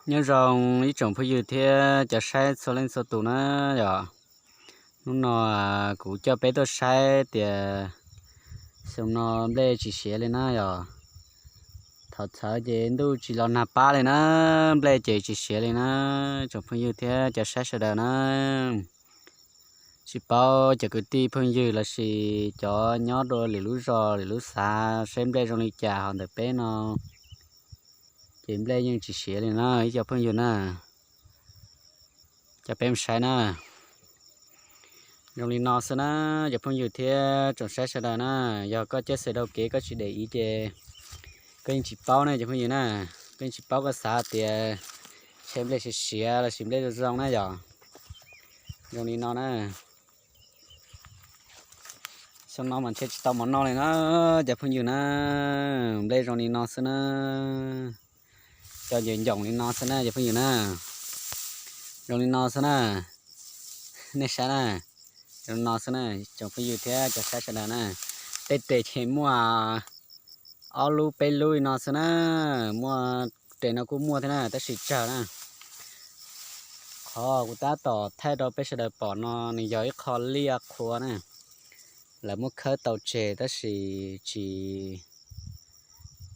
Nyob zoo ib tsoom phooj ywg thiab cov saib txhua leej txhua tus na yom. Hnub no kuv coj peb tuaj saib tias xyoo no nplej tsis siav li na yom. Thaum txhawv ces ntuj tsis los nag pab li na, nplej ces tsis siav li na, tsoom phooj ywg thiab cov saib sawv daws na. Tsis paub cov kwv tij phooj ywg lossis cov nyob rau lwm lub zos lwm lub xav saib nplej zoo li cas ho ntawm peb no ces nplej yeej tsis siav li na ib co phooj ywg na. Coj peb mus saib na. Zoo li no xwb na, cov phooj ywg thiab tsoom saib sawv daws na, yog koj caij xwm dhau kev koj tsis để ý ces koj yeej tsis paub ne cov phooj ywg na. Koj yeej tsis paub koj xav tias ntshe nplej siav siav lossis nplej zoo zoo na yom. Zoo li no na. Xyoo no mas ntshe tsis tau mov noj li na cov phooj ywg na. Nplej zoo li no xwb na. Cov ncoos ncoos li no xwb na cov phooj ywg na. Zoo li no xwb na. Nej saib na. Zoo li no xwb na, tsoom phooj ywg thiab cov saib sawv daws na. Tej tes ces muaj ob lub peb lub li no xwb na. Muaj, tes no kuj muaj thiab na tab sis tsawg na. Qhov kuv tab tom thaij rau peb sawv daws pom no nws yog ib qho liaj qhua na. Lawv muab khawb tau tseg tab sis tsis,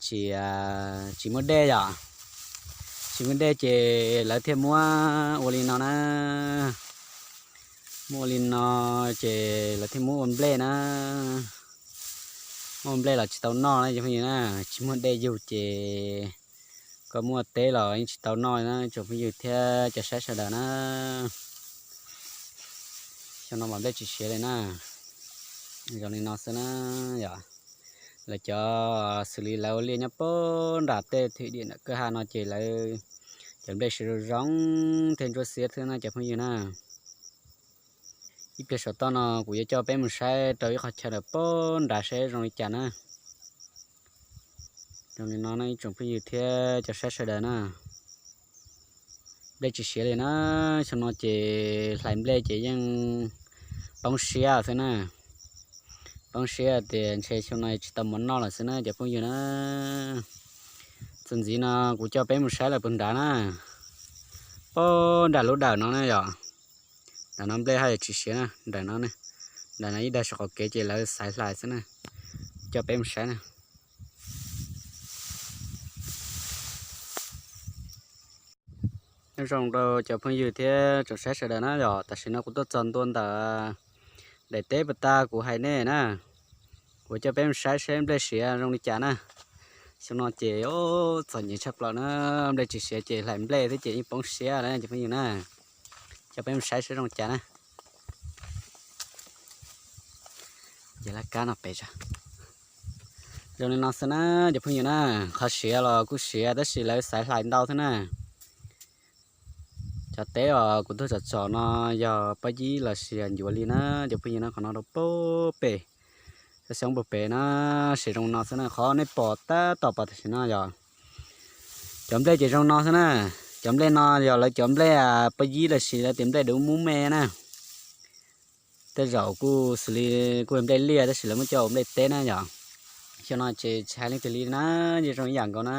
tsis, tsis muaj dej yom. Tsis muaj dej ces lawv thiaj muab ua li no na. Muab ua li no ces lawv thiaj muab ua nplej na. Muab ua nplej los tsis tau noj na cov phooj ywg na. Tsis muaj dej yug ces koj muaj teb los yeej tsis tau noj na tsoom phooj ywg thiab cov saib sawv daws na. Xyoo no mas nplej tsis siav li na. Zoo li no xwb na yom. Lawv cov xws li lawv ua liaj nyob puag nram tej thim diam ntawm kwj ha no ces lawv cov nplej siav zoo zoo thiab ntsuab xiab thiab na cov phooj ywg na. Ib pliag saum toj no kuv yuav coj peb mus saib rau ib qhov chaw ntawm puag nrad saib zoo li cas na. Zoo li no na ib tsoom phooj ywg thiab cov saib sawv daws na. Nplej tsis siav li na, xyoo no ces hlais nplej ces yeej poob siab xwb na. Poob siab tias ntshe xyoo no tsis tau mov noj lawm xwb na cov phooj ywg na. Txuas ntxiv no kuv coj peb mus saib lawm puag nrad na. Puag nram lub dawm no na yom. Nram no nplej haj yam tsis siav na, nram no, nram no ib daig saum qaum kev ces lawv xaiv hlais xwb na. Coj peb mus saib na. Nyob zoo rau cov phooj ywg thiab tsoom saib sawv daws na yom, tam sim no kuv tuaj txog ntua ntawm daim teb puag ta kuv hais nej na. Kuv coj peb mus saib seb nplej siav zoo li cas na. Xyoo no ces txom nyem tshaj plaws na, nplej tsis siav ces hlais nplej thiab ces yeej poob siab na cov phooj ywg na. Coj peb mus saib seb zoo li cas na. Ces laj kab no pem. Zoo li no xwb na cov phooj ywg na, qhov siav los kuj siav tab sis lawv xaiv hlais ntau thiab na. Cov teb os kuv tuaj tsom tsom no yog pob yib los sis yog ncuav li na cov phooj ywg na, qhov no rau puag pem, xyoob puag pem na, siav zoo no xwb na, qhov nej pom tab tom pom tam sim no yog cov nplej ces zoo no xwb na. Cov nplej no yog lawv cov nplej pob yib los sis lawv tias nplej dub mub me na. Tej zaum kuj xws li kuj yog nplej liaj tab sis lawv muab coj ua nplej teb na yom. Xyoo no ces tsis hais leej twg li na, yeej zoo ib yam nkaus na.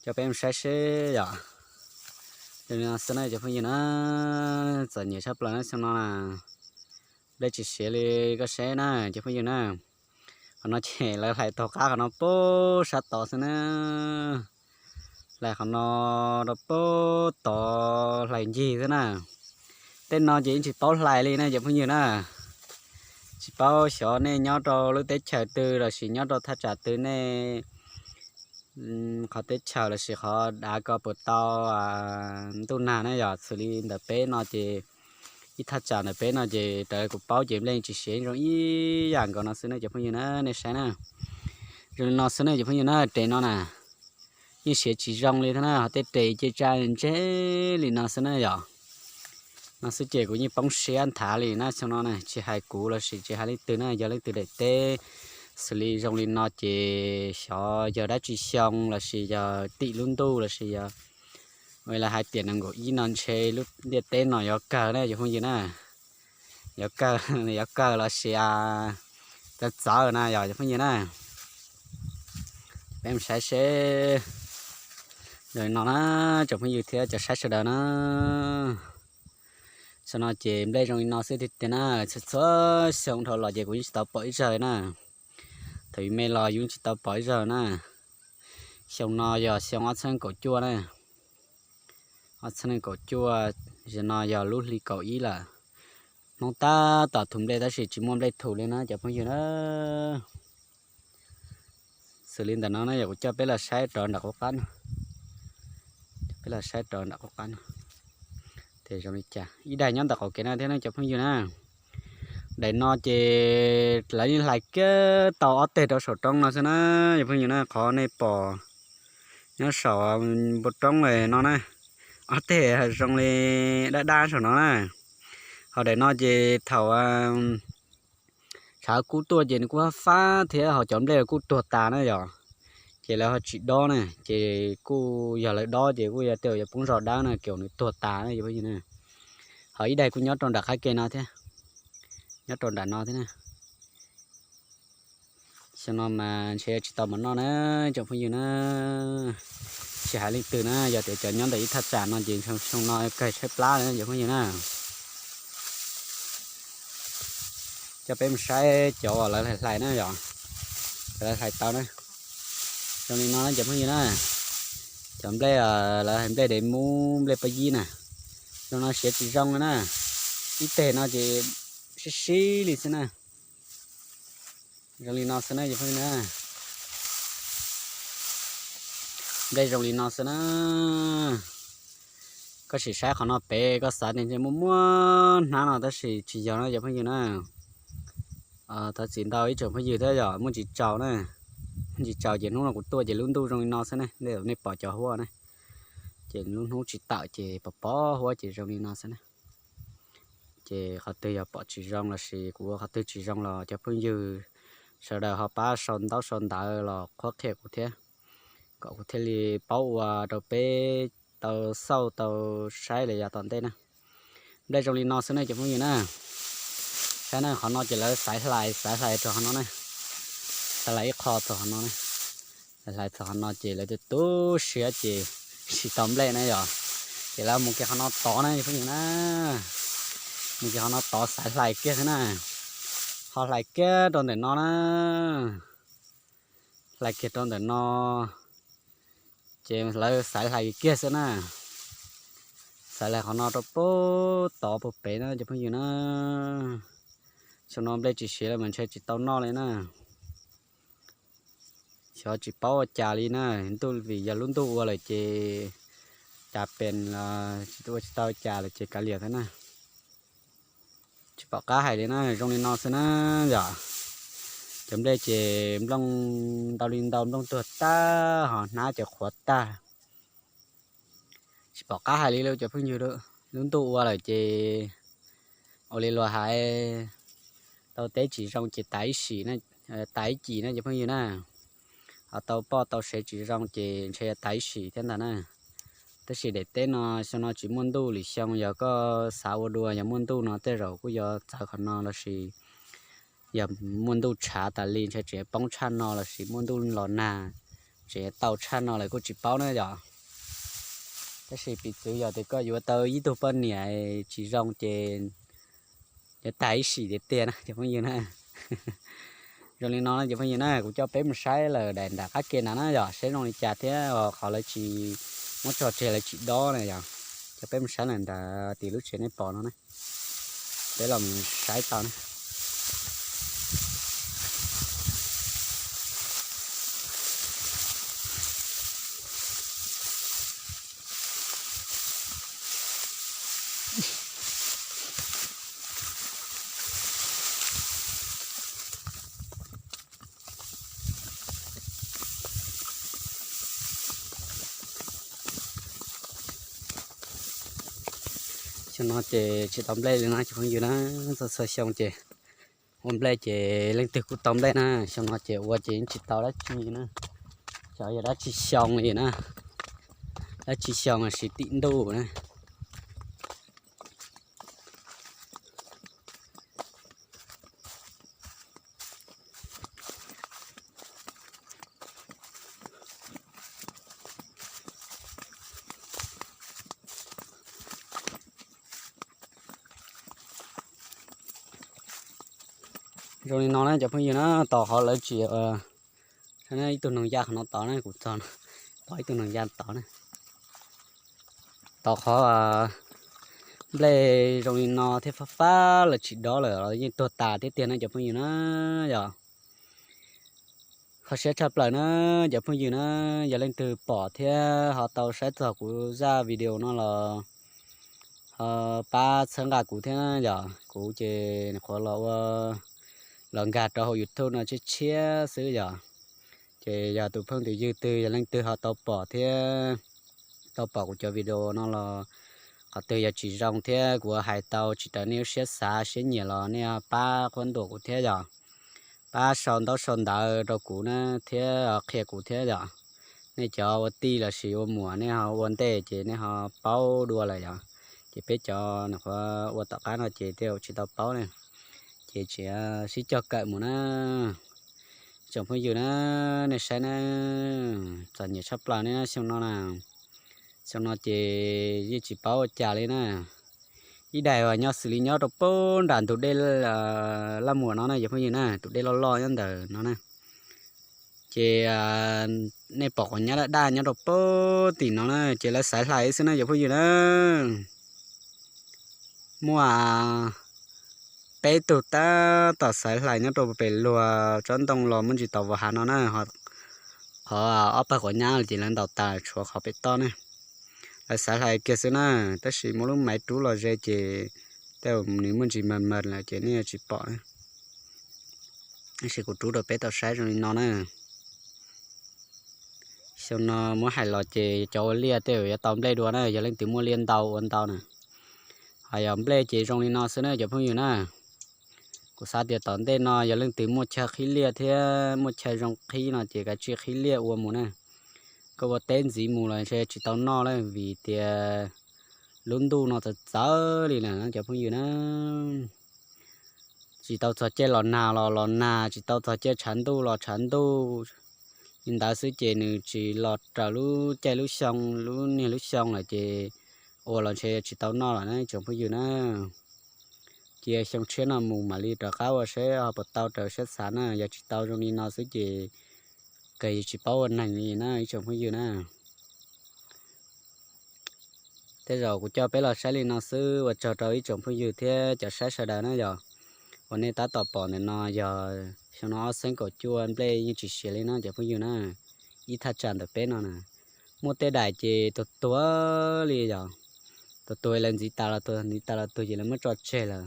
Coj peb mus saib seb yom. Zoo li no xwb na cov phooj ywg na, txom nyem tshaj plaws na xyoo no na. Nplej tsis siav li koj saib na cov phooj ywg na. Qhov no ces lawv hlais taug qab qhov no puag sab tod xwb na. Hlais qhov no rau puag tod hlais ncig xwb na. Tej no ces yeej tsis paub hlais li na cov phooj ywg na. Tsis paub xyov nej nyob rau lub teb chaws twg los sis nyob rau thaj tsam twg nej, qhov teb chaws los sis qhov dav ko puas tau ntuj nag na yom. Xws li ntawm peb no ces ib thaj tsam ntawm peb no ces raws li kuv paub ces nplej tsis siav, zoo ib yam nkaus no xwb na cov phooj ywg na, nej saib na. Zoo li no xwb na cov phooj ywg na, tes no na yeej siav tsis zoo li thiab na, ho tej tes ce tsa ntseg li no xwb na yom. No xwb ces kuv yeej poob siab nthav li na xyoo no na, tsis hais kuv los sis tsis hais leej twg na, yog leej twg daim teb xws li zoo li no ces xyov yog dab tsi xyoo los sis yog tim lub ntuj los sis yog, lawv hais tias nees nkaum ib no ntshe lub ntiaj teb no yuav kawg na cov phooj ywg na. Yuav kawg, yuav kawg los sis txawv txawv na yog cov phooj ywg na. Peb mus saib seb Zoo li no na, tsoom phooj ywg thiab cov saib sawv daws na. Xyoo no ces nplej zoo li no xwb tiag tiag na, txhua txhua xyoo dhau los ces kuv yeej tsis tau pom ib zaug na. Thaum me los yeej tsis tau pom ib zaug na. Xyoo no yog xyoo ob txhiab kaum cuaj na. Ob txhiab kaum cuaj, zaum no yog lub hli kaum ib lawm. Hnub tab tom thu nplej tab sis tsis muaj nplej thu li na cov phooj ywg na. Xws li ntawm no na yog kuv coj peb los saib rov nram qub qab no. Coj peb los saib rov nram qub qab no. Ces zoo li cas ib daim nyob ntawm qaum kev no thiab na cov phooj ywg na. Daim no ces lawv yeej hlais kiag tau ob teg rau saum roob no xwb na cov phooj ywg na, qhov nej pom nyob saum npoo roob no na. Ob teg zoo li daj daj saum no na. Ho daim no ces thaum tshav kub tuaj ces nws kuj fab fab thiab ho cov nplej kuj tuag tas na yom. Ces lawv ho tsis dob na, ces kuj yog lawv dob ces kuj yog tej yuav poob zog dawb na, ces nws tuag tas na cov phooj ywg na. Ho ib daim kuj nyob rau nram qab kev no thiab, nyob rau nram no thiab na. Xyoo no mas ntshe tsis tau mov noj na cov phooj ywg na. Tsis hais leej twg na, yog tias cov nyob ntawm ib thaj tsam no ces xyoo no kawg tshaib plab na cov phooj ywg na. Coj peb mus saib cov uas lawv hlais hlais na yom, lawv hlais tau na. Zoo li no na cov phooj ywg na, cov nplej, lawv hais nplej dev mub nplej pob yib na, zoo no siav tsis zoo li na. Ib teg no ces sib sib li xwb na. Zoo li no xwb na cov phooj ywg na. Nplej zoo li no xwb na. Koj sim saib qhov no pem koj xav tias ntshe muaj muaj hnab no tab sis tsis yog na cov phooj ywg na. Thov txim ntau ib tsoom phooj ywg thiab yog muaj ntsis tsaus na. Ntsis tsaus ces hnub no kuv tuaj ces lub ntuj zoo li no xwb na, nej pom cov huab na. Ces lub hnub tsis tawm ces pos pos huab ces zoo li no xwb na. Ces qhov twg yog pom tsis zoo lossis kuv ua qhov twg tsis zoo los cov phooj ywg sawv daws ho pab sau ntaub sau ntawv los qhuab qhia kuv thiab, kom kuv thiaj li paub ua rau peb tau xauj tau saib lawm yav tom ntej na. Nplej zoo li no xwb na cov phooj ywg na. Saib na, qhov no ces lawv xaiv hlais xaiv hlais txog qhov no na. Xaiv hlais ib qho txog qhov no na. Hlais txog qhov no ces lawv tu tu siab ces tsis tau nplej na yom. Ces lawv mus kiag qhov no tod na cov phooj ywg na. Mus kiag qhov no tod xaiv hlais kiag xwb na. Ho hlais kiag rau ntawm no na. Hlais kiag rau ntawm no. Ces lawv xaiv hlais kiag xwb na. Xaiv hlais qhov no rau puag tod puag pem na cov phooj ywg na. Xyoo no nplej tsis siav lawm mas ntshe tsis tau noj li na. Xyov tsis paub ua cas li na, ntuj vim yog lub ntuj ua lawm ces cas pes los tsis ua tsis tau cas lawm ces kav liam thiab na. Tsis pom qab hais li na, zoo li no xwb na yom. Cov nplej ces nplooj ntau li ntau, nplooj tuag tag ho hnab ces qhuav tag. Tsis pom qab hais li lauj cov phooj ywg, lub ntuj ua lawm ces ua li luag hais, tau teb tsis zoo ces tas ib sim, tas ib cim na cov phooj ywg na. Ho tau poj tau sev tsis zoo ces ntshe tas ib sim thiab ntag na. Tab sis daim teb no xyoo no tsis muaj ntuj, lwm xyoo yog koj xav ua dua yog muaj ntuj no tej zaum kuj yuav txawv qhov no lossis yog muaj ntuj tshav tas li ntshe tseem poob tshaj no lossis muaj ntuj los nag tseem tau tshaj no lawm kuj tsis paub na yom. Tab sis piv txwv yog tias koj yuav tau ib tug poj niam tsis zoo ces yuav tag ib sim tiag tiag na cov phooj ywg na. Zoo li no cov phooj ywg na, kuv coj peb mus saib lawm daim nram qab ke ntawd na yom, saib zoo li cas thiab qhov lawv tsis muab tso tseg lawv tsis dob na yom. Coj peb mus saib lawm nram tim lub tsev nej pom no na. Peb los saib tau na. Xyoo no ces tsis tau nplej li na cov phooj ywg na, txhua txhua xyoo ces ua nplej ces leej twg kuj tau nplej na, xyoo no ces ua ces yeej tsis tau dab tsi na, xyov yog dab tsi xyoo li na, dab tsi xyoo siv tim ntuj na. Zoo li no na cov phooj ywg na, tau qhov lawv tsis, ib tug noog ya qhov no tod na, kuv txog tau ib tug noog ya tod na. Tau qhov nplej zoo li no thiab fab fab lawm tsis dov lawm los yeej tuag tas thiab tiag na cov phooj ywg na. Yog qhov siab tshaj plaws na cov phooj ywg na, yog leej twg pom thiab ho tau saib txog kuv zaj video no los ho pab txhawb nqa kuv thiab na yom. Kuv ces nyuam qhuav los ua, los nkag rau hauv YouTube no tshiab tshiab xwb yom. Ces yog tus phooj tus ywg twg yog leej twg ho tau pom thiab tau pom kuv cov video no los qhov twg yog tsis zoo thiab kuv hais tau tsis raws nej lub siab xav siab nyiam los nej pab qhuab ntuas kuv thiab yom. Pab sau ntaub sau ntawv rau kuv na thiab qhia kuv thiab yom. Nej cov ua tij los sis ua muam nej ho ua ntej ces nej ho paub dua lawm yom. Ces peb cov nyuam qhuav ua tom qab no ces tej zaum tsis tau paub ne. Ces tsis sib cog kawm mus na. Tsoom phooj ywg na, nej saib na, txom nyem tshaj plaws ne xyoo no na. Xyoo no ces yeej tsis paub ua cas li na. Ib daim uas nyob xws li nyob rau pem nram ntug dej Laj Muas no na cov phooj ywg na, tus dej loj loj nyob ntawm no na. Ces nej pom quav nyab daj daj nyob rau pem tim no na, ces lawv xaiv hlais xwb na cov phooj ywg na. Muaj peb tug tab tom xaiv hlais nyob rau pem luag tsob ntoo los muaj ntsis tau vos hav no na. Qhov ob pawg quav nyab ces lawv ntaus tas tshuav qhov pem toj ne. Lawv xaiv hlais kiag xwb na, tab sis muaj lub maiv rub los ze ces tej zaum nws muaj ntsis mas mas lawm ces nej yuav tsis pom. Tab sis kuv rub rau peb tau saib zoo li no na. Xyoo no muab hais los ces cov ua liaj tej zaum yuav tau nplej dua na, yog leej twg muaj liaj ntau ua ntau na. Ho yog nplej ces zoo li no xwb na cov phooj ywg na. Kuv xav tias tom ntej no yog leej twg muaj chaw qhib liaj thiab muaj chaw zoo qhib no ces kav tsij qhib liaj ua mus na. Koj ua teb ntxiv mus los ntshe tsis tau noj lawm vim tias lub ntuj no txawv txawv li lawm cov phooj ywg na. Tsis tau txog caij los nag los los nag, tsis tau txog caij tshav ntuj los tshav ntuj. Li ntawd xwb ces nws tsis los raws lub caij lub xyoo, lub niag lub xyoo lawm ces ua los ntshe tsis tau noj lawm na tsoom phooj ywg na. Cia xyoo tshiab no mus mam li rov qab ua seb ho puas tau raws siab xav na, yog tsis tau zoo li no xwb ces kawg tsis paub ua neeg li na ib tsoom phooj ywg na. Tej zaum kuv coj peb los saib li no xwb, ua tsaug rau ib tsoom phooj ywg thiab cov saib sawv daws na yog. Uas nej tab tom pom ntawm no yog xyoo no ob xeeb kaum cuaj nplej yeej tsis siav li na cov phooj ywg na. Ib thaj tsam ntawm peb no na, muaj tej daim ces tuag tuag li yog, tuag tuag lawv ntxiv tas los tuag, ntxiv tas los tuag ces lawv muab tso tseg lawm.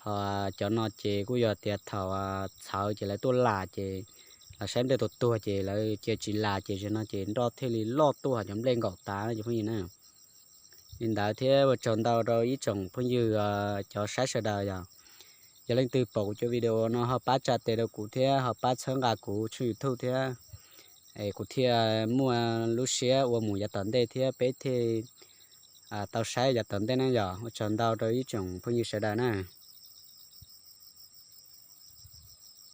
Ho cov no ces kuj yog tias thaum txhawv ces lawv tuaj las ces lawv saib nplej tuag tuag ces lawv cia tsis las ces zaum no ces nroj thiaj li loj tuaj cov nplej nkaum tas cov phooj ywg na. Li ntawd thiab ua tsaug ntau rau ib tsoom phooj ywg cov saib sawv daws yog. Yog leej twg pom kuv cov video no ho pab tsa tes rau kuv thiab ho pab txhawb nqa kuv tshooj YouTube thiab, es kuv thiaj muaj lub siab ua mus yav tom ntej thiab peb thiaj tau saib yav tom ntej na yog. Ua tsaug ntau rau ib tsoom phooj ywg sawv daws na.